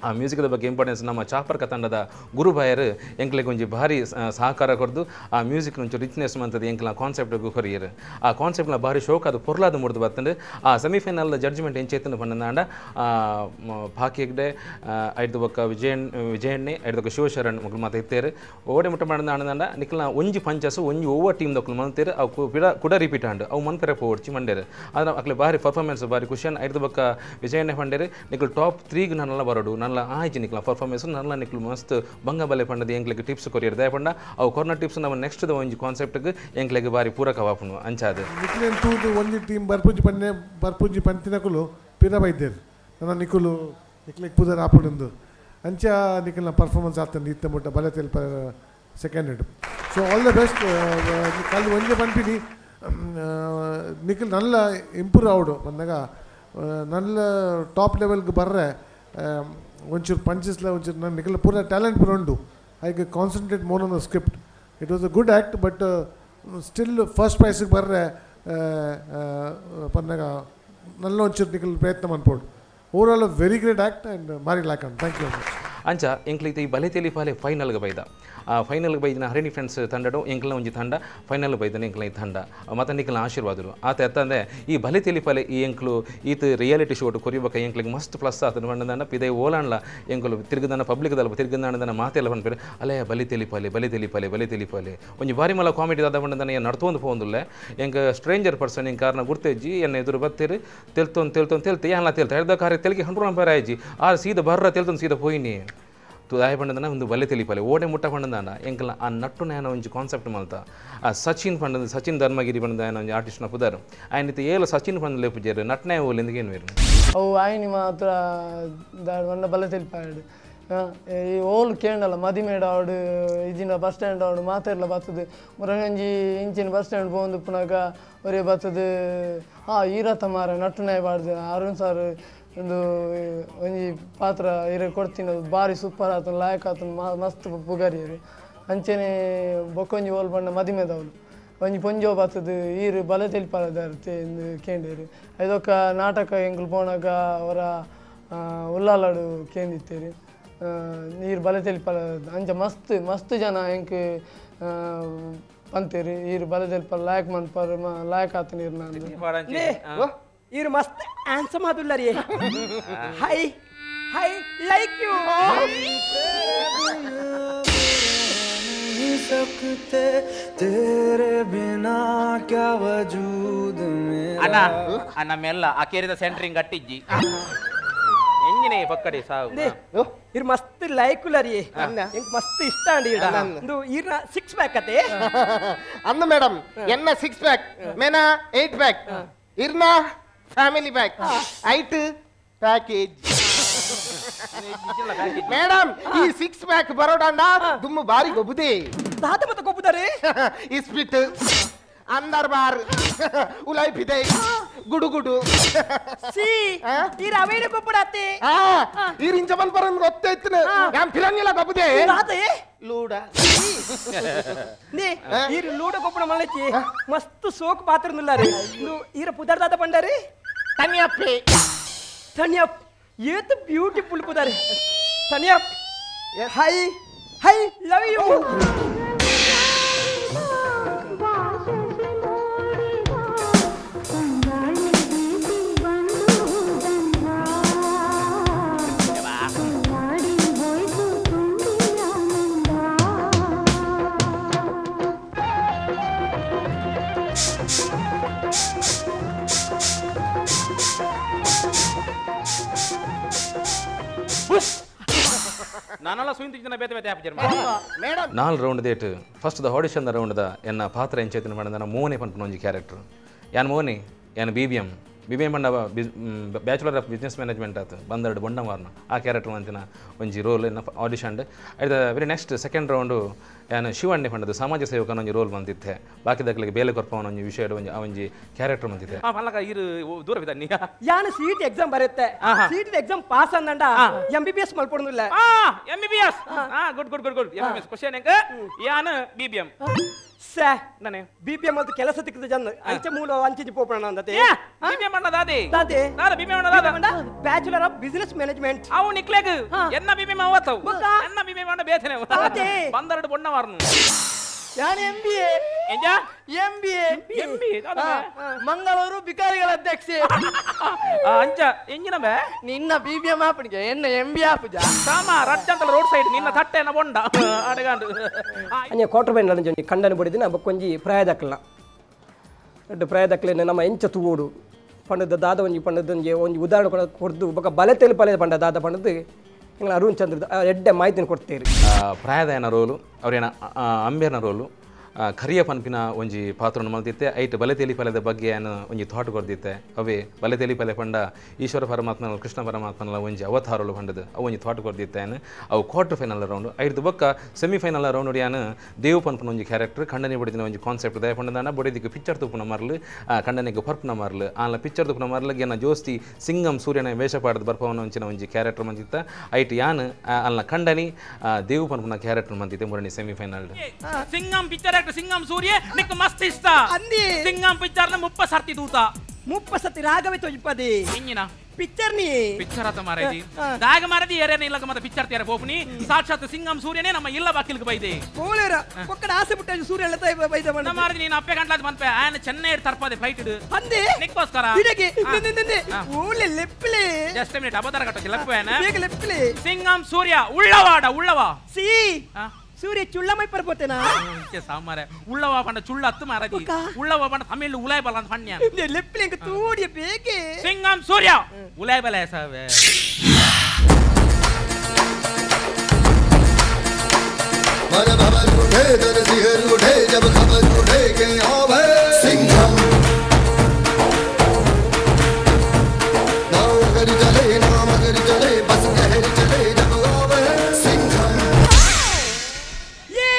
ಆ ಮ್ಯೂಸಿಕ್ದ ಬಗ್ಗೆ ಇಂಪಾರ್ಟೆನ್ಸ್ ನಮ್ಮ ಚಾಪರ್ಕ ತಂಡದ ಗುರುಭಾಯರು ಎಂಕ್ಲೆಗ್ ಒಂಜಿ ಭಾರಿ ಸಹಕಾರ ಕೊರ್ದು ಆ ಮ್ಯೂಸಿಕ್ ಒಂಚು ರಿಚ್ನೆಸ್ ಮಂತದ ಎಂಕ್ಲ ಕಾನ್ಸೆಪ್ಟ್ ಕೊರಿಯರು ಆ ಕಾನ್ಸೆಪ್ಟ್ನ ಭಾರಿ ಶೋಕ್ ಅದು ಪೊರ್ಲಾದ ಮುಡ್ದು ಬತ್ತಂಡು ಆ ಸೆಮಿಫೈನಲ್ ಜಡ್ಜ್ಮೆಂಟ್ ಎಂಚೇತನ ಪಂಡಂದಾಂಡ ಭಾಕಿ ಹೆಗ್ಡೆ ಐದು ಬೊಕ್ಕ ವಿಜಯಣ್ಣೆ ಐದು ಶಿವಶರಣ್ ಮಕ್ಕಳು ಮಾತ ಇತ್ತೇರು ಓಡೆ ಮುಟ್ಟ ಮಾಡಿದ ನಿಕ್ಲ ಒಂಜಿ ಪಂಚಸ್ ಒಂಜಿ ಓವರ್ ಟೀಮ್ ದಕ್ಕಲು ಮಂತೇರು ಅವು ಕುಡ ರಿಪೀಟ್ ಆಂಡ್ ಅವು ಮನ್ಪೆರೆ ಪೋಡ್ಚಿ ಮಂಡೇರು ಆದ್ರೆ ಅಕ್ಲೆ ಭಾರಿ ಪರ್ಫಾರ್ಮೆನ್ಸ್ ಭಾರಿ ಖುಷಿಯನ್ ಐದು ಬೊಕ್ಕ ವಿಜಯಣ್ಣೆ ಪಂಡೇರು ನಿಕ್ಲು ಟಾಪ್ 3 ನನ್ನೆಲ್ಲ ಬರೋಡು ನಲ್ಲ ಆಯ್ತು ನಿಕ್ಲ ಪರ್ಫಾರ್ಮೆನ್ಸ್ ನಲ್ಲ ನಿಕ್ಲು ಮಸ್ತ್ ಬಂಗ ಬಲೆ ಪಂಡದ ಎಂಕ್ಲೆಗ್ ಟಿಪ್ಸ್ ಕೊರಿಯರ್ ದಯ ಪಂಡ ಅವು ಕೊರೋನಾ ಟಿಪ್ಸ್ ನಮ್ಮ ನೆಕ್ಸ್ಟ್ ಒಂಜಿ ಕಾನ್ಸೆಪ್ಟ್ಗೆ ಎಂಕ್ಲೆಗ್ ಬಾರಿ ಪೂರಕವಾಪುನು ಅಂಚಾದ ನಿಕ್ಲೇನ್ ತೂದು ಒಂಜಿ ಟೀಮ್ ಬರ್ಪುಂಜಿ ಪನ್ನೆ ಬರ್ಪುಂಜಿ ಪಂತಿನಕುಲು ಪಿರ ಬೈದೇರು ನನ್ನ ನಿಕುಲು ನಿಕ್ಲೆಗ್ ಪುದರ್ ಆಪುಡುಂದು ಅಂಚ ನಿಕಲ್ನ ಪರ್ಫಾರ್ಮೆನ್ಸ್ ಆಗ್ತದೆ ಇತ್ತ ಮುಟ್ಟ ಬಲೆ ತೆಲ್ಪ second head so all the best ಕಲ್ ಒಂಜೆ ಪನ್ಪಿನಿ ನಿಖಲ್ ನಲ್ಲ ಇಂಪ್ರೂವ್ ಆವಡು ಬಂದಾಗ ನಲ್ಲ ಟಾಪ್ ಲೆವೆಲ್ಗೆ ಬರ್ರೆ ಒಂಚೂರು ಪಂಚಸ್ಲ ಒಂಚೂರು ನನ್ನ ನಿಖಲ್ ಪೂರ ಟ್ಯಾಲೆಂಟ್ ಪೂರ ಉಂಡು I concentrate more on the script it was a good act but still first ಪ್ರೈಸಿಗೆ ಬರ್ರೆ ಪನ್ನಾಗ ನಲ್ಲ ಒಂಚೂರು ನಿಖಲ್ ಪ್ರಯತ್ನ ಮನ್ಪೋಡು overall very great act and ಮಾರಿ ಲಾಕ್ thank you very much. ಅಂಚ ಎಂಕ್ಲೈತೆ ಈ ಬಲೆ ತೆಲಿಪಾಲೆ ಫೈನಲ್ಗೆ ಬೈದ ಆ ಫೈನಲ್ಗೆ ಬೈದಿನ ಹರಿಣಿ ಫ್ರೆಂಡ್ಸ್ ತಂಡಡು ಎಂಕ್ಲ ಒಂಜಿ ತಂಡ ಫೈನಲ್ ಬೈದನ ಎಂಕ್ಲ ಈ ತಂಡ ಮತ್ತು ನಿಕ್ಲ ಆಶೀರ್ವಾದರು ಆತ ಎತ್ತಂದೆ ಈ ಬಲೆ ತೆಲಿಪಾಲೆ ಈ ಎಂಕ್ಲು ಈತ ರಿಯಾಲಿಟಿ ಶೋಟ್ ಕೊರಿಬಕ ಎಂಕ್ಲಿಗೆ ಮಸ್ತ್ ಪ್ಲಸ್ ಆತನ ಬಂಡದನ್ನ ಪಿದೆ ಓಲಾಣ್ಲ ಎಂಕುಲು ತಿರುಗದನ್ನ ಪಬ್ಲಿಕ್ದಲ್ಲ ತಿರುಗದಾಣದನ್ನ ಮಾತೆಲ್ಲ ಬಂದ್ಪೇರು ಅಲ್ಲೇ ಬಲೆ ತೆಲಿಪಾಲೆ ಬಲೆ ತೆಲಿಪಾಲೆ ಬಲೆ ತೆಲಿಪಾಲೆ ಒಂಜಿ ಬಾರಿ ಮಲ್ಲ ಕಾಮಿಡಿ ದಾದ ಬಂಡದನ್ನ ಏನು ನಡ್ತೊಂದು ಪೋಂದುಲ್ಲೆ ಎಂಕ ಸ್ಟ್ರೇಂಜರ್ ಪರ್ಸನ್ ಎಂಕ್ ಕಾರಣ ಗುರ್ತೆಜ್ಜಿ ಎನ್ನ ಎದುರು ಬತ್ತೀರಿ ತೆಲ್ತೊಂದು ತೆಲ್ತೊಂದು ತೆಲ್ತೆ ಏನ್ಲ ತೆಲ್ತ ಹೇಳ್ದ ಕಾರ್ಯ ತೆಲಿಗೆ 100 ಅಂಪೇರ್ ಆಯ್ಜಿ ಆ ಸೀದ ಬರ್ರ ತೆಲ್ತೊಂದು ಸೀದ ಪೋಯಿನಿ ದಾಯ ಪಂಡದನ ಒಂದು ಬಲೆ ತಿಳಿಪಾಲೆ ಓಡೆ ಮುಟ್ಟ ಪಂಡದಾನ ಎಂಕಲ ಆ ನಟ್ಟು ನೇನ ಒಂಜಿ ಕಾನ್ಸೆಪ್ಟ್ ಮಲ್ತ ಆ ಸಚಿನ್ ಪಂಡದ ಸಚಿನ್ ಧರ್ಮಗಿರಿ ಪಂಡದ ಒಂಜಿ ಆರ್ಟಿಸ್ಟ್ನ ಪುದರ್ ಆಯ್ನಿತ ಏಲ ಸಚಿನ್ ಪಂಡ ಲೇಪುಜೇರು ನಟ್ನೇ ಓಲೆಂದು ಏನು ಅವು ಆಯ್ನಿ ಮಾತ್ರ ದಾಡ ಬಲೆ ತಿಳಿಪಾಡು ಈ ಓಲ್ ಕೇಂಡಲ್ಲ ಮದಿಮೇಡ ಅವಡು ಇಜಿನ ಬಸ್ ಸ್ಟ್ಯಾಂಡ್ ಅವಡು ಮಾತೆರ್ಲ ಬರ್ತದೆ ಮುರಂಜಿ ಇಂಚಿನ ಬಸ್ ಸ್ಟ್ಯಾಂಡ್ ಪೋಂದು ಪುನಗ ಒರೇ ಬರ್ತದೆ ಆ ಈರತ ಮಾರ ನಟ್ಟು ನಾಯಿ ಬಾಡ್ದು ಅರುಣ್ ಸರ್ ಒಂದು ಒಂಜಿ ಪಾತ್ರ ಇರ ಕೊಡ್ತೀನಿ ಅದು ಭಾರಿ ಸೂಪರ್ ಆತನ ಲಾಯಕ್ ಆತನ ಮಸ್ತ್ ಪುಗರಿಯರು ಅಂಚೆನೆ ಬೊಕ್ಕೊಂಜಿ ಓಲ್ ಬಣ್ಣ ಮದಿಮೆದವಳು ಒಂಜಿ ಪೊಂಜೋ ಬರ್ತದೆ ಈರು ಬಲೆ ತಿಳಿಪಾಲದಾರ್ತೆ ಎಂದು ಕೇಂಡೇರು ಐದೊಕ್ಕ ನಾಟಕ ಎಂಕುಲು ಪೋನಾಗ ಅವರ ಉಲ್ಲಾಲಾಡು ಕೇಂದಿತ್ತೇರು ನೀರು ಬಲೆ ತಿಳಿಪಾಲ ಅಂಚ ಮಸ್ತ್ ಮಸ್ತ್ ಜನ ಎಂಕ್ ಪಂತೇರು ಈರು ಬಲೆ ತಿಳಿಪಾಲ ಲಾಯಕ್ ಮನ್ಪಾರು ಲಾಯಕ್ ಆತ ನೀರು ನಾನು. ಇರು ಮಸ್ತ್ ಹ್ಯಾಂಡ್ಸಮ್ ಆದುಲ್ಲ ರೀ. High high like you. ಅಣ್ಣ ಅಣ್ಣ ಮೆಲ್ಲ ಆ ಕೇರಿದ ಸೆಂಟ್ರಿಂಗ್ ಅಟ್ಟಿಜ್ಜಿ ಎಂಜಿನೇ ಪಕ್ಕಡಿ ಸಾವು. ಇರ್ ಮಸ್ತ್ ಲೈಕ್ ರೀ, ಎಂಕ್ ಮಸ್ತ್ ಇಷ್ಟ ಅಂಡಿ ಇಂದು ಇರ್ನ ಸಿಕ್ಸ್ ಪ್ಯಾಕ್ ಅತೆ ಅಂದ ಮೇಡಮ್. ಎನ್ನ ಸಿಕ್ಸ್ ಪ್ಯಾಕ್ ಮೇನಾ 8 ಪ್ಯಾಕ್ ಇರ್ನ family pack ಐಟ್ ಪ್ಯಾಕೇಜ್ ಮೇಡಮ್. ಈ ಸಿಕ್ಸ್ ಪ್ಯಾಕ್ ಬರೋಡಂಡ ದುಮ್ಮು ಬಾರಿ ಗೊಬ್ಬುದೆ. ದಾದ ಮತ್ತೆ ಗೊಬ್ಬುದಾರೆ? ಇಸ್ಪಿಟ್ ಅಂದರ್ ಬಾರ್ ಉಲಾಯ್ ಪಿದೆ ಗುಡು ಗುಡು ಸಿ ಈ ರವೇಡ ಗೊಬ್ಬುಡಾತೆ. ಈ ರಿಂಚಬನ್ ಪರನ್ ಗೊತ್ತೈತ್ನ ಯಾನ್ ಫಿರಂಗಿಲ್ಲ ಗೊಬ್ಬುದೆ ದಾದೆ ಲೂಡ ನೇ ಈ ಲೂಡ ಗೊಬ್ಬುಡ ಮಲ್ಲಚಿ ಮಸ್ತ್ ಸೋಕ್ ಪಾತ್ರನುಲ್ಲ ರೀ. ಈರ ಪುದರ್ ದಾದ ಪಂಡಾರಿ ತನಿಯಪ್ಪೆ ತನಿಯಪ್ಪ ಏತ್ ಬ್ಯೂಟಿಫುಲ್ ಪುದಾರೆ ತನಿಯಪ್ಪ. Hi hi love you. ನಾನೆಲ್ಲ ಸುಯಿಂತಿನ ಬೇತೆ ಬೇತೆ ಆಪಜರ್ ಮೇಡಮ್. ನಾಲ್ round date first the audition the round the ಎನ್ನ ಪಾತ್ರ ಎಂಚೈತನ ಮಾಡಿದ ಮೋನೆ ಪನ್ಪುನ ಒಂಜಿ ಕ್ಯಾರೆಕ್ಟರ್. ಯಾನ್ ಮೋನೆ ಯಾನ್ B B M B B M ಪಂಡ bachelor of business management ಆತು ಬಂದರಡು ಬೊಂಡ ಮಾರ್ನ ಆ ಕ್ಯಾರೆಕ್ಟರ್ ಅಂತಿನ ಒಂಜಿ ರೋಲ್ ಎನ್ನ ಆಡಿಷನ್. ಐದ very next second round ಯಾನ್ ಶಿವಣ್ಣೆ ಪಂಡದು ಸಮಾಜ ಸೇವಕನ ಒಂಜಿ ರೋಲ್ ಬಂದಿತ್ತೆ. ಬಾಕಿ ದಕ್ಕಲಿಗೆ ಬೇಲೆ ಕೊರ್ಪವನ ಒಂಜಿ ವಿಷಯ ಒಂಜಿ ಆ ಒಂಜಿ ಕ್ಯಾರೆಕ್ಟರ್ ಬಂದಿತ್ತೆ. ಇರು ದೂರ ಬಿದ್ದಾನೆ ಯಾನ್ ಸೀಟ್ ಎಕ್ಸಾಮ್ ಬರುತ್ತೆ. Seat exam pass ಅಂದಂಡ M B B S ಮಲ್ಪೊಡುದಿಲ್ಲ. M B B S good good good good M B B S question ಎಂಕ ಯಾನ್ B B M ಸೆ ನಾನೇ B B M ಅಂತ ಕೆಲಸ ತಿಕ್ಕದ ಜನ ಅಂಚೆ ಮೂಲ ಅಂಚೆ ಪೋಪಣ ಅಂದತೆ. B B M ಅಣ್ಣ ದಾದೆ ದಾದೆ ದಾದ B B M ಅಣ್ಣ ದಾದ bachelor of business management. ಅವು ನಿಕ್ಲೆಗ್ ಎನ್ನ B B M ಅವತ್ತವು ಎನ್ನ B B M ಅಣ್ಣ ಬೇತನೆ ಬಂದರಡು ಬೊಣ್ಣ ಮಾರ್ನು. ಯಾನ್ M B A ಎಂಜಾ M B A M B A Mangaluru ಬಿಕಾರಿಗಳ ಅಧ್ಯಕ್ಷೆ ಅಂಚ ಎಂಜಿನ ಬೇ ನಿನ್ನ B B M ಆಪಣಿಗೆ ಎನ್ನ ಎಂ ಬಿ ಆಪುಜ ಸಾಮ ರಜ್ಜಂತಲ ರೋಡ್ ಸೈಡ್ ನಿನ್ನ ತಟ್ಟೆನ ಬೊಂಡ ಅಡಗಾಂಡು ಅಂಜೆ ಕ್ವಾರ್ಟರ್ ಫೈನಲ್ ಅಂಜಿ ಕಂಡನ ಬಡಿದಿನ ಬೊಕ್ಕೊಂಜಿ ಪ್ರಾಯದಕ್ಕಲ್ನ ರಡ್ಡು ಪ್ರಾಯದಕ್ಕಲೇನೆ ನಮ್ಮ ಎಂಚ ತೂವೋಡು ಪಂಡದ ದಾದ ಒಂಜಿ ಪಂಡದ ಒಂಜಿ ಒಂಜಿ ಉದಾಹರಣೆ ಕೊಡ್ದು ಬೊಕ್ಕ ಬಲೆ ತೆಲುಪಲೆ ಪಂಡ ದಾದ ಪಂಡದ್ದು ಎಂಗ್ಲ ಅರುಣ್ ಚಂದ್ರ ಎಡ್ಡೆ ಮಾಹಿತಿನ ಕೊಡ್ತೇರಿ. ಪ್ರಾಯದಯನ ರೋಲು ಅವರೇನ ಅಂಬೇರ್ನ ರೋಲು ಕರಿಯ ಪನ್ಪಿನ ಒಂಜಿ ಪಾತ್ರವನ್ನು ಮಲ್ತಿತ್ತೆ. ಐಟ್ ಬಲೆ ತೆಲಿಪಲೆದ ಬಗ್ಗೆ ಏನು ಒಂಜಿ ಥಾಟ್ ಕೊರ್ದಿತ್ತೆ. ಅವೇ ಬಲೆ ತೆಲಿಪಲೆ ಪಂಡ ಈಶ್ವರ ಪರಮಾತ್ಮನ ಕೃಷ್ಣ ಪರಮಾತ್ಮನ ಒಂಜಿ ಅವತಾರಲು ಪಂಡದು ಅವು ಒಂಜಿ ಥಾಟ್ ಕೊರ್ದಿತ್ತೆ. ಅವು quarter final round ಐದು ಬೊಕ್ಕ ಸೆಮಿಫೈನಲ್ ರೌಂಡ್ ಯಾನು ದೇವ್ ಪನ್ಪನ ಒಂಜಿ ಕ್ಯಾರೆಕ್ಟರ್ ಖಂಡನೆ ಬಡಿದಿನ ಒಂಜಿ ಕಾನ್ಸೆಪ್ಟ್ ದಯ ಪಂಡದಾನ ಬಡಿದಿಕ್ಕೆ ಪಿಕ್ಚರ್ ತುಪ್ಪುನ ಮರ್ಲು ಖಂಡನೆಗೆ ಪರ್ಪುನ ಮರ್ಲು ಆನ್ಲ ಪಿಕ್ಚರ್ ತುಪ್ಪುನ ಮರ್ಲಿಗೆ ಏನ ಜೋಸ್ತಿ ಸಿಂಗಂ ಸೂರ್ಯನ ವೇಷ ಪಾಡದ ಬರ್ಪವನ ಒಂಚಿನ ಒಂಜಿ ಕ್ಯಾರೆಕ್ಟರ್ ಮಂದಿತ್ತ. ಐಟ್ ಯಾನ್ ಅಲ್ಲ ಖಂಡನಿ ದೇವ್ ಪನ್ಪುನ ಕ್ಯಾರೆಕ್ಟರ್ ಮಂದಿತ್ತೆ ಮೂರನೇ ಸೆಮಿಫೈನಲ್. ಸಿಂಗಂ ಪಿಕ್ಚರ್ ಸಿಂಗಂ ಸೂರ್ಯ ನಿಕ್ ಮಸ್ತ್ ಇಷ್ಟ ಅಂದಿ ಸಿಂಗಂ ಪಿಕ್ಚರ್ ನ 30 ಸರ್ತಿ ತೂತ 30 ಸರ್ತಿ ರಾಗವೇ ತೊಜಿಪದಿ ಎಂಜಿನ ಪಿಕ್ಚರ್ ನೀ ಪಿಕ್ಚರ್ ಆತ ಮಾರಾಜಿ ದಾಗ ಮಾರಾಜಿ ಏರೇನ ಇಲ್ಲಕ ಮತ್ತೆ ಪಿಕ್ಚರ್ ತೇರ ಪೋಪುನಿ ಸಾಕ್ಷಾತ್ ಸಿಂಗಂ ಸೂರ್ಯನೇ ನಮ್ಮ ಇಲ್ಲ ಬಾಕಿಲ್ಗೆ ಬೈದೆ ಕೋಲೇರ ಪೊಕ್ಕಡ ಆಸೆ ಪುಟ್ಟ ಸೂರ್ಯ ಎಲ್ಲ ತೈ ಬೈದ ನಮ್ಮ ಮಾರಾಜಿ ನೀನು ಅಪ್ಪೆ ಗಂಟ್ಲಾದ ಮನ್ಪೆ ಆಯನ ಚೆನ್ನೈ ತರ್ಪದೆ ಫ್ಲೈಟ್ ಇಡು ಅಂದಿ ನಿಕ್ಕೋಸ್ಕರ ಇಡಗೆ ನೆ ಓಲೆ ಲೆಪ್ಲೆ ಜಸ್ಟ್ ಮಿನಿಟ್ ಅಬದರ ಕಟ್ಟೋ ಲೆಪ್ಪೇನ ಬೇಗ ಲೆಪ್ಲೆ ಸಿಂಗಂ ಸೂರ್ಯ ಉಳ್ಳವಾಡ ಉಳ್ಳವಾ ಸಿ ಸೂರ್ಯ ಚುಳ್ಳಮೈ ಪರ್ಪೋತೆನಾ ಸಾಮಾರೆ ಉಳ್ಳವ ಪಂಡ ಚುಳ್ಳ ಹತ್ತು ಮಾರಾಜಿ ಉಳ್ಳವ ಪಂಡ ತಮಿಳ್ ಉಲಾಯ್ ಬಲ ಅಂತ ಪಣ್ಯ ಲೆಪ್ಲೆ ಎಂಕ ತೂಡಿಯ ಬೇಕೆ ಸಿಂಗಂ ಸೂರ್ಯ ಉಲಾಯ್ ಬಲ ಸಾವೆ मन भवर उठे दर सिहर उठे जब खबर उठे के आवे सिंघम नाम कर चले नाम कर चले बस कहर चले जब आवे सिंघम ये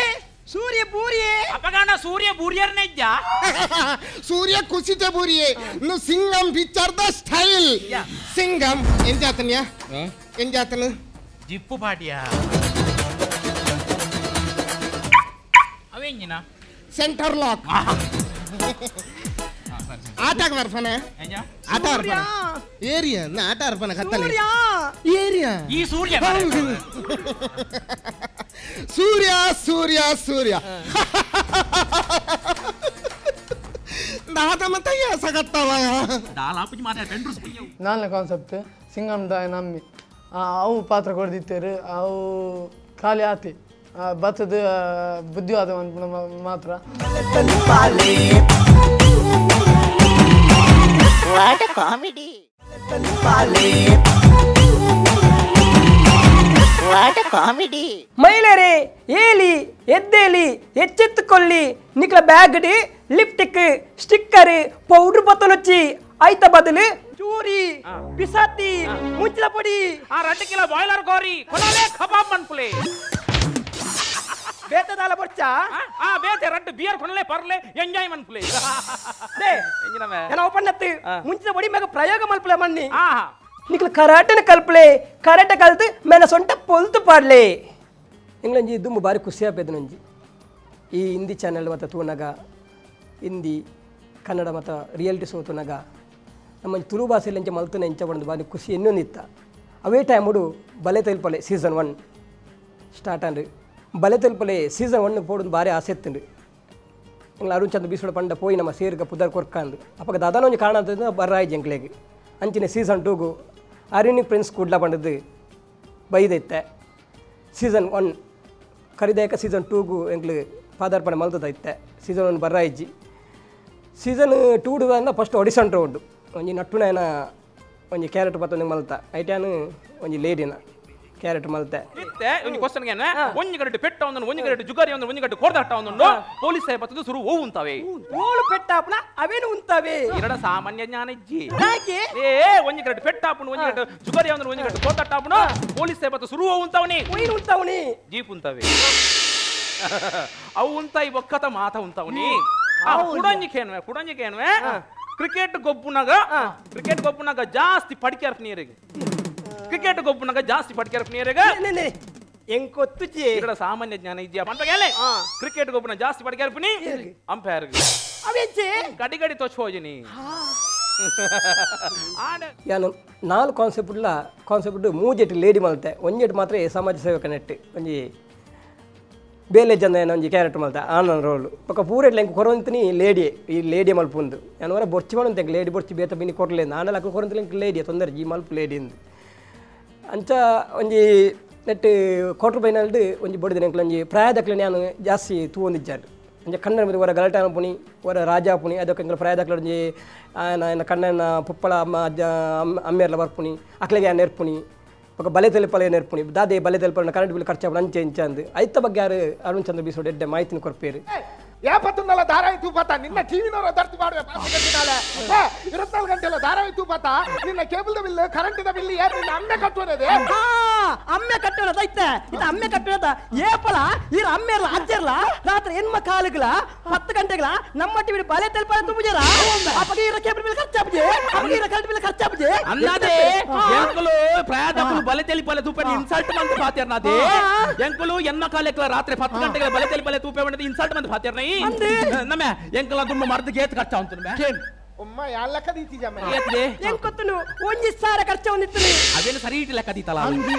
सूर्य बूरिये अपगाना ಸೂರ್ಯ ಬೂರಿಯರ್ನೇ ಇದ್ಯಾ ಸೂರ್ಯ ಕುಸಿತ ಬೂರಿಯೇ ನು Singam picture the style Singam ಎಂಜಾತನ್ಯಾ ಎಂಜಾತನು zip ಪಾಟಿಯಾ ಅವೇಂಜಿನ centre lock ಆಟಾಗ ಬರ್ಫನೆ ಆಟ ಅರ್ಪಣ ಏರಿಯಾ ನಾ ಆಟ ಅರ್ಪಣ ಕತ್ತಲೆ ಏರಿಯಾ ಈ ಸೂರ್ಯ ಸೂರ್ಯ ಸೂರ್ಯ ಸೂರ್ಯ ನಾಲ್ನೇ ಕಾನ್ಸೆಪ್ಟ್ ಸಿಂಗಮ್ ಡಾಯ್ ನಮ್ಮಿ ಅವು ಪಾತ್ರ ಕೊಡ್ದಿತ್ತೇರು ಅವು ಖಾಲಿ ಆತಿ ಬತ್ತದ ಬುದ್ಧಿವಾದ ಮಾತ್ರ. What a comedy. What a comedy. ಮಹಿಳೆಯರೇ ಏಲಿ ಎದ್ದೇಲಿ ಎಚ್ಚೆತ್ತುಕೊಳ್ಳಿ ನಿಕ್ಲ ಬ್ಯಾಗಡಿ lipstick sticker powder ಬತ್ತನೊಚ್ಚಿ ಐತ ಬದಲು ಚೂರಿ ಬಿಸಾತಿ ಮುಂಚಿನ ಪೊಡಿ ಆ 2 ಕಿಲೋ ಬಾಯ್ಲರ್ ಗೋರಿ ಕೊಲಾಲೆ ಕಬಾಬ್ ಮನ್ಪುಲೆ ಬೇತದಾಲ ಬೊಚ್ಚ ಆ ಬೇತೆ 2 ಬಿಯರ್ ಕೊನಲೆ ಪರ್ಲೆ ಎಂಜಾಯ್ ಮನ್ಪುಲೆ they ಏನ ಓಪನ್ ನತ್ತು ಮುಂಚಿನ ಪೊಡಿ ಮೇಗ ಪ್ರಯೋಗ ಮಲ್ಪುಲೆ ಮಣ್ಣಿ ನಿಕ್ಲ ಕರಾಟೆನ ಕಲ್ಪಲೆ ಕರಾಟೆ ಕಲ್ತು ಮೇನ ಸೊಂಟ ಪೊಲ್ತು ಪಾಡ್ಲೆ ಎಂಗ್ಲಂಜಿ ದುಂಬು ಬಾರಿ ಖುಷಿ ಆಪೇದು ನಂಜಿ ಈ ಹಿಂದಿ ಚಾನೆಲ್ ಮತ್ತು ತೂನಗ ಹಿಂದಿ ಕನ್ನಡ ಮತ್ತು ರಿಯಾಲಿಟಿ ಶೋ ತೂನಗ ನಮ್ಮ ತುಳು ಭಾಷೆಯಲ್ಲಿ ಎಂಚ ಮಲ್ತನ ಎಂಚ ಬಂದು ಬಾರಿ ಖುಷಿ ಇನ್ನೊಂದಿತ್ತ ಅವೇ ಟೈಮುಡು ಬಲೆ ತೆಲ್ಪಲೆ ಸೀಸನ್ 1 ಸ್ಟಾರ್ಟ್ ಅಂಡ್ ಬಲೆ ತೆಲ್ಪಲೆ ಸೀಸನ್ 1 ಪೋಡು ಭಾರಿ ಆಸೆ ಇತ್ತುಂಡು ಎಂಗ್ಲ ಅರುಣ್ ಚಂದ್ರ ಬೀಸೋಡ ಪಂಡ ಪೋಯಿ ನಮ್ಮ ಸೇರ್ಗ ಪುದರ್ ಕೊರ್ಕಂದು ಅಪ್ಪಗ ದಾದಾನ ಒಂಜಿ ಕಾರಣ ಅಂತಂದ್ರೆ ಬರ್ರಾಯ್ಜಿ ಎಂಕ್ಲೆಗ್ ಅಂಚಿನ season 2ಗು Arini prince Kudala ಪಂಡದ್ದು ಬೈದೈತೆ season 1 ಕರಿದಾಯಕ season 2ಗು ಎಂಕ್ಲು ಪಾದಾರ್ಪಣೆ ಮಲ್ತದೈತೆ ಸೀಸನ್ 1 ಬರ್ರಾಯ್ಜಿ season 2 ಅಂದ first audition round ಒಂಜಿ ನಟ್ಟುನಾಯನ ಒಂಜಿ ಕ್ಯಾರೆಟ್ ಪತ್ತೊಂದು ಮಲ್ತ ಐಟ್ಯಾನು ಒಂಜಿ ಲೇಡಿನ ಕ್ಯಾರೆಟ್ ಮಲ್ತೆ ಇತ್ತೆ ಒಂಜಿ ಕ್ವಶನ್ ಗೆ ಒಂಜಿ ಗಂಟೆ ಪೆಟ್ಟ ಒಂದನ್ನು ಒಂಜಿ ಗಂಟೆ ಜುಗಾರಿ ಒಂದನ್ನು ಒಂಜಿ ಗಂಟೆ ಕೋರ್ದಾಟ ಒಂದನ್ನು ಪೊಲೀಸ್ ಸಾಹೇಬ್ ಬತ್ತದು ಸುರು ಓ ಉಂತಾವೆ ಓಳು ಪೆಟ್ಟಾಪನ ಅವೇನು ಉಂತಾವೆ ಎರಡ ಸಾಮಾನ್ಯ ಜ್ಞಾನ ಇಜ್ಜಿ ಯಾಕೆ ಏ ಒಂಜಿ ಗಂಟೆ ಪೆಟ್ಟಾಪನ ಒಂಜಿ ಗಂಟೆ ಜುಗಾರಿ ಒಂದನ್ನು ಒಂಜಿ ಗಂಟೆ ಕೋರ್ದಾಟಾಪನ ಪೊಲೀಸ್ ಸಾಹೇಬ್ ಬತ್ತ ಸುರು ಓ ಉಂತಾವನಿ ಓಯಿನ ಉಂತಾವನಿ ಜೀಪ್ ಉಂತಾವೆ ಅವು ಉಂತಾಯಿ ಒಕ್ಕತ ಮಾತ ಉಂತಾವನಿ ಆ ಕುಡಂಜಿ ಕೇನ್ವೆ ಕ್ರಿಕೆಟ್ ಗೊಬ್ಬುನಾಗ ಜಾಸ್ತಿ ಪಡಿಕೆ ನೀರಿಗೆ ಕ್ರಿಕೆಟ್ ಗೊಬ್ಬುನಾಗ ಜಾಸ್ತಿ ಪಡಿಕೆ ನೀರಿಗೆ ಎಂಕೊತ್ತುಜಿ ఇక్కడ ಸಾಮಾನ್ಯ ಜ್ಞಾನ ಇದೆಯಾ ಪಂಪಗೇಲೆ ಕ್ರಿಕೆಟ್ ಗೊಬ್ಬುನ ಜಾಸ್ತಿ ಪಡಿಕೆ ಪುನಿ ಅಂಪೈರ್ ಅವೆಂಚೆ ಗಡಿ ಗಡಿ ತೋಚೋಜಿನಿ ಯಾನು 4 ಕಾನ್ಸೆಪ್ಟ್ ಉಲ್ಲ ಕಾನ್ಸೆಪ್ಟ್ ಮೂಜೆಟ್ ಲೇಡಿ ಮಲ್ತೆ ಒಂಜೆಟ್ ಮಾತ್ರ ಸಮಾಜ ಸೇವಕ ನೆಟ್ ಒಂಜಿ ಬೇಲೆ ಜನ ಏನೋ ಒಂಜಿ ಕ್ಯಾರೆಕ್ಟರ್ ಮಲ್ತೆ ಆನಂದ್ ರೋಲ್ ಬೊಕ್ಕ ಪೂರೆಟ್ಲ ಎಂಕ್ ಕೊರೊಂತಿನಿ ಲೇಡಿ ಈ ಲೇಡಿ ಮಲ್ಪುಂದು ಯಾನು ವರ ಬೊರ್ಚಿ ಮಲ್ಪುಂದು ಎಂಕ್ ಲೇಡಿ ಬೊರ್ಚಿ ಬೇತ ಬಿನಿ ಕೊರ್ಲೆ ನಾನಲ ಅಕ್ಲು ಕೊರೊಂತಿನಿ ಎಂಕ್ ಲೇಡಿ ತೊಂದರೆ ಈ ಮಲ್ಪು ಲೇಡಿ ಇಂದು ಅಂಚ ಒಂಜಿ ನೆಟ್ ಕ್ವಾರ್ಟರ್ ಫೈನಲ್ಡ್ ಒಂಜಿ ಬೊಡಿದಿನ ಎಂಕ್ಲ ಒಂಜಿ ಪ್ರಾಯದಕ್ಲೆ ನಾನು ಜಾಸ್ತಿ ತೂವೊಂದಿಜ್ಜಾರು ಅಂಚ ಕನ್ನಡ ಮಿತ್ತ್ ಒರ ಗಲಾಟೆ ಪುಣಿ ಒರ ರಾಜಾ ಪುಣಿ ಅದಕ್ಕೆ ಎಂಕ್ಲ ಪ್ರಾಯದಕ್ಲೆ ಒಂಜಿ ಆಯನ ಕಣ್ಣನ ಪುಪ್ಪಳ ಅಮ್ಮ ಅಜ್ಜ ಅಮ್ಮೆರ್ಲ ಬರ್ಪುಣಿ ಅಕ್ಲೆಗೆ ಆ ನೆರ್ಪುಣಿ ಬೊಕ್ಕ ಬಲೆ ತೆಲುಪಲೆ ನೆರ್ಪುಣಿ ದಾದೆ ಬಲೆ ತೆಲುಪಲೆ ಕರೆಂಟ್ ಬಿಲ್ ಖರ್ಚಾಪುಣ ಅಂಚೆ ಇಂಚ ಅಂದು ಐತ ಬಗ್ಗೆ ಯಾರು ಅರುಣ್ ಚಂದ್ರ ಬೀಸೋಡು ಎಡ್ಡೆ ಮಾಹಿತಿನ ಕೊರ್ಪೇರು ಯಾಪತ್ತುಂದಲ್ಲ ಧಾರಾವಾಹಿ ತೂಪಾತ ನಿನ್ನ ಟಿವಿನವರ ದರ್ತಿ ಮಾಡುವೆ 24 ಗಂಟೆಲ್ಲ ಧಾರಾವಾಹಿ ತೂಪಾತ ನಿನ್ನ cable bill current bill ಯಾರು ನಿನ್ನ ಅಮ್ಮೆ ಕಟ್ಟುವನದೇ ಅಮ್ಮೆ ಕಟ್ಟುವನದ ಐತೆ ಇದು ಅಮ್ಮೆ ಕಟ್ಟುವದ ಏಪಲ ಇರ ಅಮ್ಮೆ ಇರಲ ಅಜ್ಜರ್ಲ ರಾತ್ರಿ ಎನ್ಮ ಕಾಲುಗಳ 10 ಗಂಟೆಗಳ ನಮ್ಮ ಟಿವಿ ಬಲೆ ತೆಲುಪಲೆ ತುಂಬುಜರ ಅಪ್ಪಗೆ ಇರ ಕೇಬಲ್ ಬಿಲ್ ಖರ್ಚಾಪುಜೆ ಅಪ್ಪಗೆ ಇರ ಕರೆಂಟ್ ಬಿಲ್ ಖರ್ಚಾಪುಜೆ ಅನ್ನಾದೆ ಎಂಕುಲು ಪ್ರಾಯದಕುಲು ಬಲೆ ತೆಲುಪಲೆ ತೂಪೆ ಇನ್ಸಲ್ಟ್ ಮಂತ ಪಾತೇರ್ನಾದೆ ಎಂಕುಲು ಎನ್ಮ ಕಾಲಕ್ಕೆ ರಾತ್ರಿ 10 ಗಂಟೆಗಳ ಬಲೆ ತೆಲುಪಲೆ ತೂಪೆ ಬಂದ ಇನ್ಸಲ್ಟ್ ಮಂತ ಪಾತೇರ್ನೈ ನಮ್ಮೆ ಎಂಕಲ ತುಂಬ ಮರ್ದ ಗೇತ್ ಖರ್ಚ ಉಂಟು ಉಮ್ಮ ಯಾಲಕ್ಕ ದೀತಿಜಮ್ಮ ಎಂಕೊತ್ತನು ಒಂಜಿ ಸಾರ ಖರ್ಚ ಒಂದಿತ್ತು ಅವೇನು ಸರಿ ಇಟ್ಟು ಲೆಕ್ಕ ದೀತಲ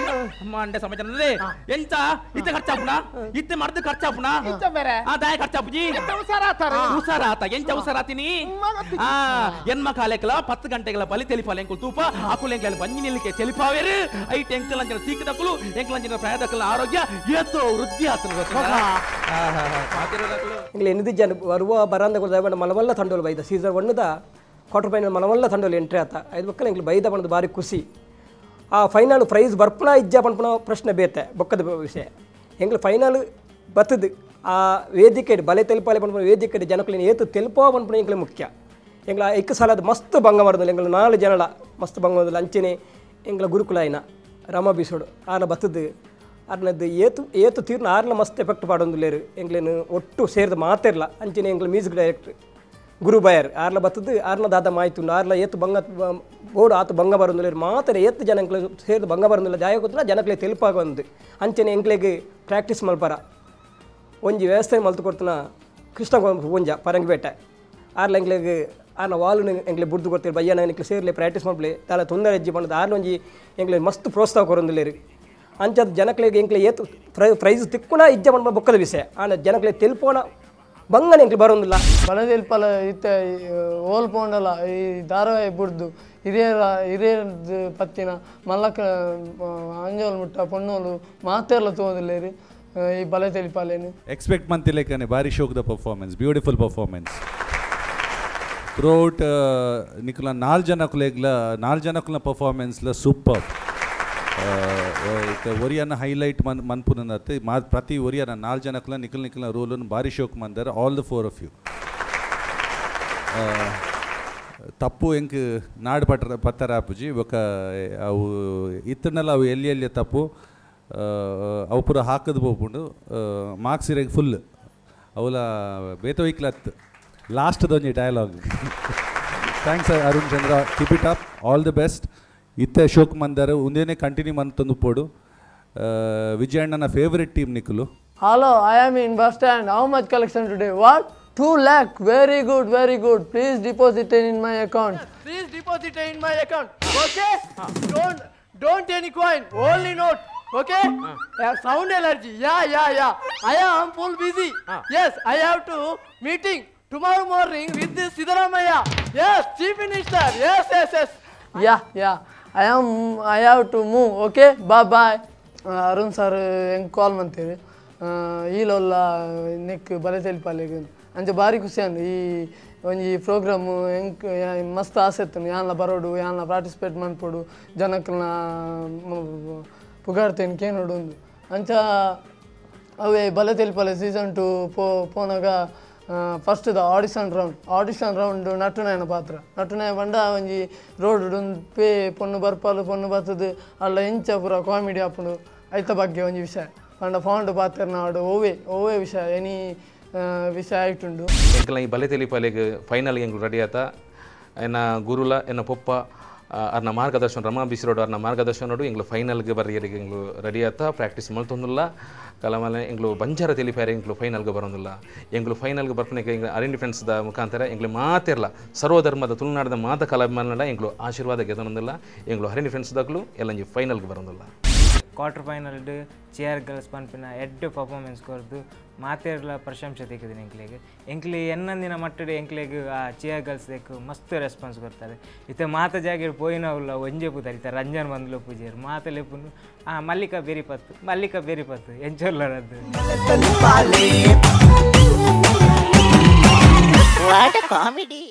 ಅಮ್ಮ ಅಂಡೆ ಸಮಾಚಾರ ಎಂತ ಇತ್ತ ಖರ್ಚಾಪುಣ ಇತ್ತ ಮರ್ದ ಖರ್ಚಾಪುಣ ಆ ದಾಯ ಖರ್ಚಾಪುಜಿ ಉಸಾರಾತ ಎಂಚ ಉಸಾರಾತಿನಿ ಆ ಎನ್ಮ ಕಾಲಕ್ಲ 10 ಗಂಟೆಗಳ ಬಲಿ ತೆಲಿಪಾಲ ಎಂಕುಲು ತೂಪ ಅಕುಲು ಎಂಕಲ ಬಂಜಿ ನಿಲ್ಲಿಕೆ ತೆಲಿಪಾವೇರು ಐಟ್ ಎಂಕಲ್ ಅಂಜನ ಸೀಕದಕುಲು ಎಂಕಲ್ ಅಂಜನ ಪ್ರಾಯದಕುಲ ಆರೋಗ್ಯ ಏತೋ ವೃದ್ಧಿ ಆತನ ಗೊತ್ತಿಲ್ಲ ಎಂಗ್ಲ ಎನ್ನಿದ ಜನ ಬರುವ ಬರಂದ ಮಲಮಲ್ಲ ತಂಡೋಲು ಬೈದ ಸೀಸನ್ 1ದ ಕ್ವಾರ್ಟರ್ ಫೈನಲ್ ಮಲಮಲ್ಲ ತಂಡೋಲು ಎಂಟ್ರಿ ಆತ ಐದು ಮಕ್ಕಳು ಎಂಗ್ಲು ಬೈದ ಬಣ್ಣದ ಭಾರಿ ಖುಷಿ ಆ ಫೈನಲ್ ಪ್ರೈಸ್ ಬರ್ಪುಣ ಇಜ್ಜ ಪನ್ಪುಣ ಪ್ರಶ್ನೆ ಬೇತೆ ಬೊಕ್ಕದ ವಿಷಯ ಎಂಗ್ಲು ಫೈನಲ್ ಬತ್ತದು ಆ ವೇದಿಕೆ ಬಲೆ ತೆಲುಪಾಲೆ ಪನ್ಪುಣ ವೇದಿಕೆ ಜನಕುಲಿನ ಏತು ತೆಲುಪೋ ಪನ್ಪುಣ ಎಂಗ್ಲು ಮುಖ್ಯ ಎಂಗ್ಲ ಎಕ್ಕ ಸಾಲದ ಮಸ್ತ್ ಭಂಗ ಮಾಡೋದಿಲ್ಲ ಎಂಗ್ಲು 4 ಜನಲ ಮಸ್ತ್ ಭಂಗ ಮಾಡೋದಿಲ್ಲ ಅಂಚೆನೆ ಎಂಗ್ಲ ಗುರುಕುಲ ಆಯ್ನ ರಾಮ ಬೀಸೋಡು ಆನ ಬತ್ತದು ಅರ್ನದ್ದು ಏತು ಏತು ತೀರ್ನ ಆರ್ನ ಮಸ್ತ್ ಎಫೆಕ್ಟ್ ಪಾಡೊಂದುಲ್ಲೇರು ಎಂಗ್ಲೇನು ಒಟ್ಟು ಸೇರಿದ ಮಾತಿರಲ್ಲ ಅಂಚೆನೆ ಎಂಗ್ಲ ಮ್ಯೂಸಿಕ್ ಡೈರೆಕ್ಟರ್ ಗುರು ಬಾಯರ್ ಆರ್ಲ ಬತ್ತದು ಆರ್ನ ದಾದ ಮಾಯ್ತುಂಡು ಆರ್ಲ ಏತು ಬಂಗ ಬೋಡು ಆತು ಬಂಗ ಬರೊಂದುಲ್ಲೇರು ಮಾತ್ರ ಏತು ಜನ ಎಂಕ್ಲೆ ಸೇರಿದ ಬಂಗ ಬರೊಂದಿಲ್ಲ ಜಾಯ ಗೊತ್ತಿಲ್ಲ ಜನಕ್ಲೆ ತೆಲುಪಾಗೊಂದು ಅಂಚೆನೆ ಎಂಕ್ಲೆಗ್ ಪ್ರಾಕ್ಟೀಸ್ ಮಲ್ಪರ ಒಂಜಿ ವ್ಯವಸ್ಥೆ ಮಲ್ತು ಕೊಡ್ತನ ಕೃಷ್ಣ ಪೂಂಜ ಪರಂಗಿಪೇಟೆ ಆರ್ಲ ಎಂಕ್ಲೆಗ್ ಆರ್ನ ವಾಲು ಎಂಕ್ಲೆ ಬುಡ್ದು ಕೊಡ್ತೀರಿ ಬಯ್ಯನ ಎಂಕ್ಲೆ ಸೇರ್ಲೆ ಪ್ರಾಕ್ಟೀಸ್ ಮಲ್ಪಲೆ ತಾಲ ತೊಂದರೆ ಅಜ್ಜಿ ಪಂಡದ ಆರ್ನ ಒಂಜಿ ಎಂಕ್ಲೆ ಮಸ್ತ್ ಪ್ರೋತ್ಸಾಹ ಕೊರೊಂದುಲ್ಲೇರು ಅಂಚದ ಜನಕ್ಲೆಗ್ ಎಂಕ್ಲೆ ಏತು ಪ್ರೈಸ್ ತಿಕ್ಕುಣ ಇಜ್ಜ ಪಂಡ ಬೊಕ್ಕದ ವಿಷಯ ಆಂಡ ಜನಕ್ಲೆ ತೆಲುಪೋಣ ಬಂಗನೆ ಎಂಕ್ಲು ಬರೋಂದಿಲ್ಲ ಬಲದೆಲ್ಪಲ ಇತ್ತೆ ಓಲ್ ಪೋಂಡಲ ಈ ಧಾರಾವಾಹಿ ಬುಡ್ದು ಹಿರಿಯರ ಪತ್ತಿನ ಮಲ್ಲಕ ಅಂಜೋಲ್ ಮುಟ್ಟ ಪೊಣ್ಣೋಲು ಮಾತೆರ್ಲ ತೋದಿಲ್ಲೇರು ಈ ಬಲ ತೆಲಿಪಾಲೇನು ಎಕ್ಸ್ಪೆಕ್ಟ್ ಮಂತಿಲೇಕನೆ ಭಾರಿ ಶೋಕ್ದ ಪರ್ಫಾರ್ಮೆನ್ಸ್, ಬ್ಯೂಟಿಫುಲ್ ಪರ್ಫಾರ್ಮೆನ್ಸ್ ಥ್ರೂಔಟ್. ನಿಕುಲ ನಾಲ್ ಜನಕುಲೆಗ್ಲ ನಾಲ್ ಜನಕುಲ ಪರ್ಫಾರ್ಮೆನ್ಸ್ಲ ಸೂಪರ್. ಒರಿಯನ ಹೈಲೈಟ್ ಮನ್ ಮನ್ಪುನತ್ತೆ ಮಾ ಪ್ರತಿ ಒರಿಯನ ನಾಲ್ ಜನಕುಲ ನಿಕಲ್ ನಿಕಲ್ನ ರೋಲನ್ನು ಭಾರಿ ಶೋಕ್ ಮಂದಾರ. All the four of you. ತಪ್ಪು ಎಂಕ್ ನಾಡು ಪಟ್ರ ಪತ್ತರ ಆಪುಜಿ ಬೊಕ ಅವು ಇತ್ತನಲ್ಲ ಅವು ಎಲ್ಲಿ ಎಲ್ಲಿ ತಪ್ಪು ಅವು ಪೂರ ಹಾಕದು ಪೋಪುಂಡು. ಮಾರ್ಕ್ಸ್ ಇರೆಗ್ ಫುಲ್ ಅವಲ ಬೇತೊಯ್ಕ್ಲತ್ ಲಾಸ್ಟ್ ದೊಂಜಿ dialogue. Thanks Arun Chandra, keep it up, all the best. ಇತ್ತೆ ಶೋಕ್ ಮಂದಾರ ಉಂದೇನೆ ಕಂಟಿನ್ಯೂ ಮಂತೊಂದು ಪೋಡು. ವಿಜಯಣ್ಣನ ಫೇವ್ರೆಟ್ ಟೀಮ್ ನಿಕುಲು. Hello, I am in bus stand. How much collection today? What? 2 lakh. Very good, very good. Please deposit in my account. Please deposit in my account. Okay? Don't any coin, only note. Okay? Sound allergy. Yeah, yeah, yeah. I am full busy. Yes, I have to meeting tomorrow morning with the Siddaramaiah. Yes, Chief Minister. Yes, yes, yes. Yeah, yeah. I have to move. Okay? Bye bye. Arun sir ಎಂಗ್ ಕಾಲ್ ಮಂತೀರಿ ಈಲೊಲ್ಲ ನೆಕ್ ಬಲೆ ತೆಲಿಪಾಲೆಗ್ ಅಂಚ ಭಾರಿ ಖುಷಿ ಅಂದ್ ಈ ಒಂಜಿ programme ಎಂಕ್ ಮಸ್ತ್ ಆಸೆ ಇತ್ತು. ಯಾನ್ಲ ಬರೋಡು, ಯಾನ್ಲ ಪಾರ್ಟಿಸಿಪೇಟ್ ಮನ್ಪೊಡು, ಜನಕ್ಕಲ್ನ ಪುಗಾರ್ತೇನೆ ಕೇನೋಡು ಒಂದು ಅಂಚ ಅವೇ ಬಲೆ ತೆಲಿಪಾಲೆ ಸೀಸನ್ 2 ಪೋನಾಗ ಫಸ್ಟ್ the audition round ನಟುನಾಯನ ಪಾತ್ರ. ನಟುನಾಯ ಪಂಡ ಒಂಜಿ ರೋಡ್ ಪೇ ಪೊಣ್ಣು ಬರ್ಪಾಲು ಪೊಣ್ಣು ಬರ್ತದೆ ಅಲ್ಲ ಎಂಚ ಪೂರ ಕಾಮಿಡಿ ಆಪುಂಡು ಐತ ಬಗ್ಗೆ ಒಂಜಿ ವಿಷಯ ಪಂಡ ಫಾಂಡ್ ಪಾತ್ರನಾಡು ಓವೇ ಓವೇ ವಿಷಯ ಎನಿ ವಿಷಯ ಆಯ್ತುಂಡು. ಎಂಕಲ್ನ ಈ ಬಲೆ ತೆಲಿಪಾಲೆಗ್ ಫೈನಲ್ ಎಂಕ್ಲು ರೆಡಿ ಆತ. ಎನ್ನ ಗುರುಲ ಎನ್ನ ಪೊಪ್ಪ ಅರ್ನ ಮಾರ್ಗದರ್ಶನ ರಮಾ ಬಿಸಿರೋಡು ಅರ್ನ ಮಾರ್ಗದರ್ಶನೋಡು ಎಂಗ್ಲು ಫೈನಲ್ಗೆ ಬರ್ರಿಯರಿಗೆ ಎಂಗ್ಲು ರೆಡಿ ಆತ. ಪ್ರಾಕ್ಟೀಸ್ ಮಲ್ತೊಂದುಲ್ಲ ಕಲಮಲೆ ಎಂಗ್ಲು ಬಂಜಾರ ತೆಲಿಪಾರೆ ಎಂಗ್ಲು ಫೈನಲ್ಗೆ ಬರೋದಿಲ್ಲ. ಎಂಗ್ಲು ಫೈನಲ್ಗೆ ಬರ್ಪನೆಗೆ ಎಂಗ್ಲು ಅರೆಂಡಿ ಫ್ರೆಂಡ್ಸ್ದ ಮುಖಾಂತರ ಎಂಗ್ಲು ಮಾತಿರಲ್ಲ ಸರ್ವಧರ್ಮದ ತುಳುನಾಡದ ಮಾತ ಕಲಾಭಿಮಾನಡ ಎಂಗ್ಲು ಆಶೀರ್ವಾದ ಗೆದನೊಂದಿಲ್ಲ. ಎಂಗ್ಲು ಹರಿಣಿ ಫ್ರೆಂಡ್ಸ್ದಾಗ್ಲು ಎಲ್ಲಂಜಿ ಫೈನಲ್ಗೆ ಬರೋದಿಲ್ಲ. ಕ್ವಾರ್ಟರ್ ಫೈನಲ್ ಚೇರ್ ಗರ್ಲ್ಸ್ ಪನ್ಪಿನ ಎಡ್ಡು ಪರ್ಫಾರ್ಮೆನ್ಸ್ ಕೊರ್ದು ಮಾತೆರ್ಲ ಪ್ರಶಂಸೆ ತೆಗೆದಿನಿ ಎಂಕ್ಲೆಗ್. ಎಂಕ್ಲೆ ಎನ್ನಂದಿನ ಮಟ್ಟಡ್ ಎಂಕ್ಲೆಗ್ ಆ ಚೇರ್ ಗರ್ಲ್ಸ್ ದೆಕ್ ಮಸ್ತ್ ರೆಸ್ಪಾನ್ಸ್ ಕೊರ್ತಾರೆ. ಇತ್ತೆ ಮಾತ ಜಾಗೆಡ್ ಪೋಯಿನವುಲ ಒಂಜೆ ಪುದರ್ ಇತ್ತೆ ರಂಜನ್ ಬಂದ್ಲ ಪೂಜೆರ್ ಮಾತ ಲೆಪ್ಪುನು ಆ Mallika ಬೇರಿಪತ್ತು Mallika ಬೇರಿಪತ್ತು ಎಂಚೊಲ್ಲರದ್ದು. What a comedy.